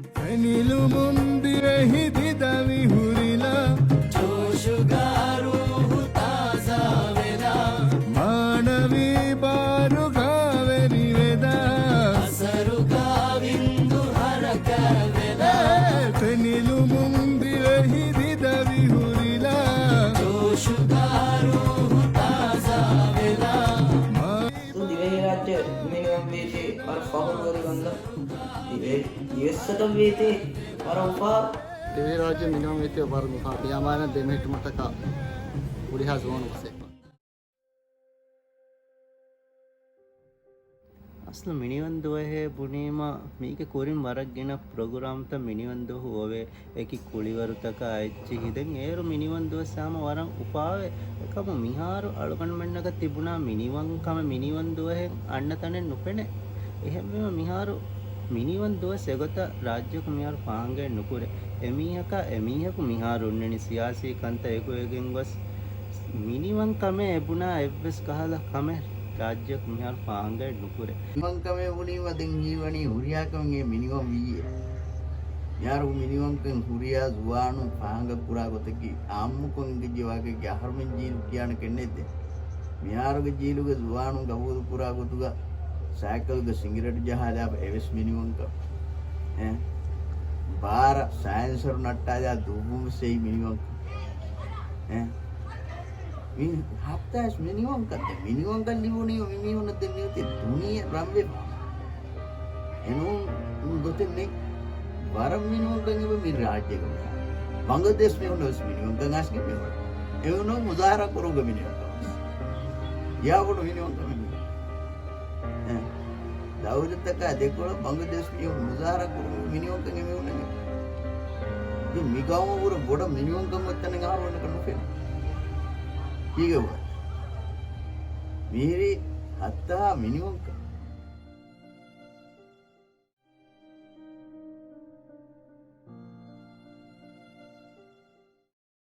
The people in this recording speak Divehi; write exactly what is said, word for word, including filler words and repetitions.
ފެނިލުމުން ދިވެހި ދިދަވި ހުރިލާ، ޖޯޝުގާ ރޫހު ތާޒާވެލާ، މާނަވީ ބާރުގާ ވެރިވެދާ، އަސަރުގާ ވިންދު ހަރަކާތްވެލާ، ފެނިލުމުން ދިވެހި ދިދަވި ހުރިލާ، ޖޯޝުގާ ރޫހު ތާޒާވެލާ، މާ- ދިވެހިރާއްޖެ މިނިވަން ވީތީ ވަރަށް ފަހުރުވެރި ގޮތް. ދިވެ-، ދިވެއްސަކަށް ވީތީ ވަރަށް އުފާ. ދިވެހިރާއްޖެ މިނިވަން ވީތީ ވަރަށް އުފާ. މި އަމާނަށް ދެމެހެއްޓުމަށްޓަކާ ހުރިހާ ޒުވާނުން ވެސް އެއްބަ. އަސްލު މިނިވަން ދުވަހޭ ބުނީމަ، މީގެ ކުރިން ވަރަށް ގިނަ ޕްރޮގްރާމްތައް މިނިވަން ދުވަހު އޮވޭ. އެކި ކުޅިވަރުތަކާ އެއްޗެހި. ދެން އޭރު މިނިވަން ދުވަސް ހަމަ ވަރަށް އުފާވޭ. އެކަމު މިހާރު އަޅުގަނޑުމެންނަކަށް ތިބުނާ މިނިވަން ކަމެއް މިނިވަން ދުވަހެއް އަންނަ ތަނެއް ނުފެނޭ. އެހެންވީމަ މިހާރު މިނިވަން ދުވަސް އެގޮތަށް ރާއްޖެއަކު މިހާރު ފާނގައެއް ނުކުރޭ. އެމީހަކާ އެމީހަކު މިހާރު އޮންނަނީ ސިޔާސީ ކަންތައް އެކުވެގެން ގޮސް މިނިވަން ކަމޭ އެބުނާ އެއްވެސް ކަހަލަ ކަމެއް ރާއްޖެއަކު މިހާރު ފާނގައެއް ނުކުރޭ. މިނިވަންކަމޭ ބުނީމަ ދެން ހީވަނީ ހުރިހާ ކަމެއް މިނިވަން ވީއޭ. މިހާރު މިނިވަންކަން ހުރިހާ ޒުވާނުން ފާނގަ ކުރާ ގޮތަކީ އާއްމުކޮށް އެނގިއްޖެ ވާހަކައެއް. އަހަރުމެން ޖީލު ކިޔާނެ ކެންނެއްދެ. މިހާރުގެ ޖީލުގެ ޒުވާނުން ގަބޫލު ކުރާ ގޮތުގަ ސައިކަލްގަ ސިނގިރޭޓް ޖަހާލާ އެވެސް މިނިވަންކަން. އެ، ބާރަ ސައިންސަރު ނައްޓާލާ ދުއްވުން ވެސް އެއީ މިނިވަންކަން. އެ، މި ހައްތާސް މިނިވަންކަން ދެ މިނިވަންކަން ލިބުނީ މި މީހުންނަށް ދެ މިއޮތީ ދުނިޔެ ރަންވެފަ. އެނޫން ގޮތެއް ނެތް. ވަރަށް މިނިވަންކަން އެބަ މި ރާއްޖޭގަ މިހާރު. ބަނގްލަދޭޝް މީހުންނަށް ވެސް މިނިވަންކަން އައިސްގެން މި ހުރި. އެމީހުންނަށް މުޒާހަރާ ކުރުމުގެ މިނިވަންކަން ވެސް. އެޔާ ބޮޑު މިނިވަންކަމެއް ނޫން. އެ، ދައުލަތަކާ ދެކޮޅަށް ބަނގްލަދޭޝް މީހުން މުޒާހަރާ ކުރުމުގެ މިނިވަންކަން އެމީހުންނަށް ނެތް. މި ގައުމަށް ވުރެ ބޮޑަށް މިނިވަންކަން އޮތް ތަނެއް އަހަރުމެންނަކަށް ނުފެނޭ. ކީކޭ ވާ؟ މިހިރީ ހައްތާ މިނިވަންކަން.